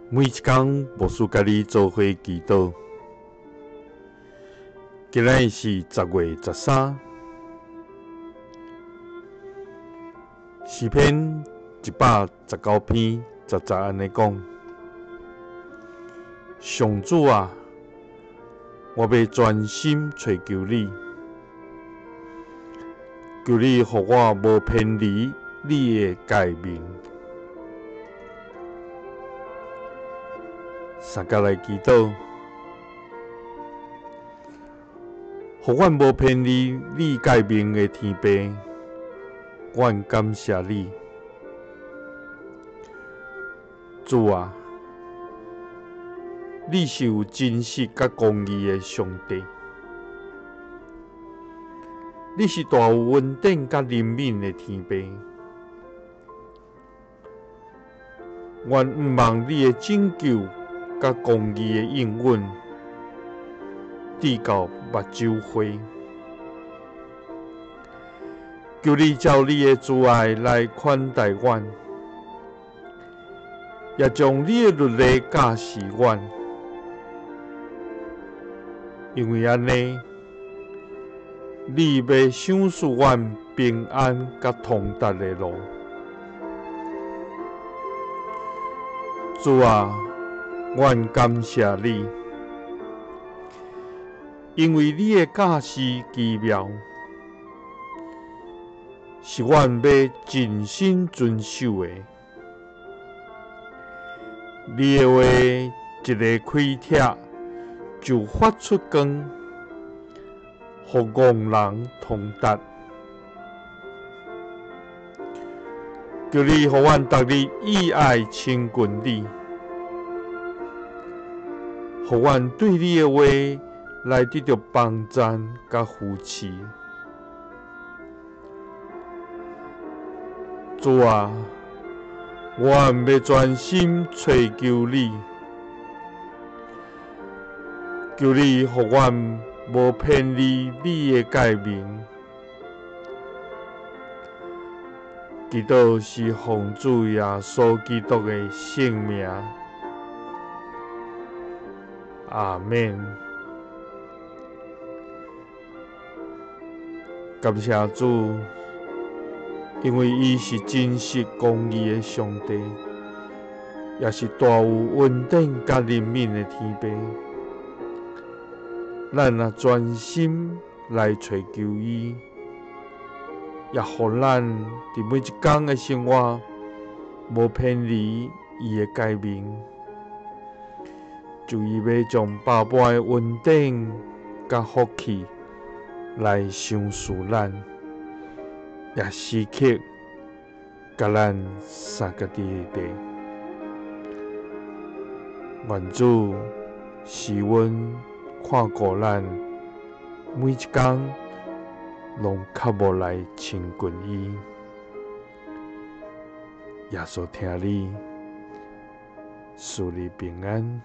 每一工，牧師佮你做伙祈禱。今仔日是10月13，詩篇119篇10節按呢講：上主啊，我欲專心揣求你，求你予我無偏離你的誡命。相共來祈禱，予阮無偏離你誡命的天父，阮感謝你，主啊，你是有真實佮公義的上帝，你是大有恩典佮憐憫的天父。阮向望你的拯救佮公義的應允，直到目睭花。求你照你的慈愛來款待阮，也將你的律例教示阮，因為按呢，你欲賞賜阮平安佮通達的路。主啊，阮感謝你，因為你的教示奇妙，是阮欲盡心遵守的。你的話一个開帖，就發出光，予戇人通達。求你予阮逐日以愛親近你，予阮對你的話來得著幫贊佮扶持。主啊，阮欲專心揣求你，求你予阮無偏離你的誡命。祈禱是奉主耶穌基督的聖名，阿們。感謝主，因為伊是真實公義的上帝，也是大有恩典佮憐憫的天父。咱若專心來揣求伊，也予咱佇每一工的生活無偏離伊的誡命，就伊欲將百般的恩典佮福氣來賞賜咱，也時刻佮咱相佮佇內底。願主賜阮看顧咱每一工，攏較無來親近伊。耶穌疼你，賜你平安。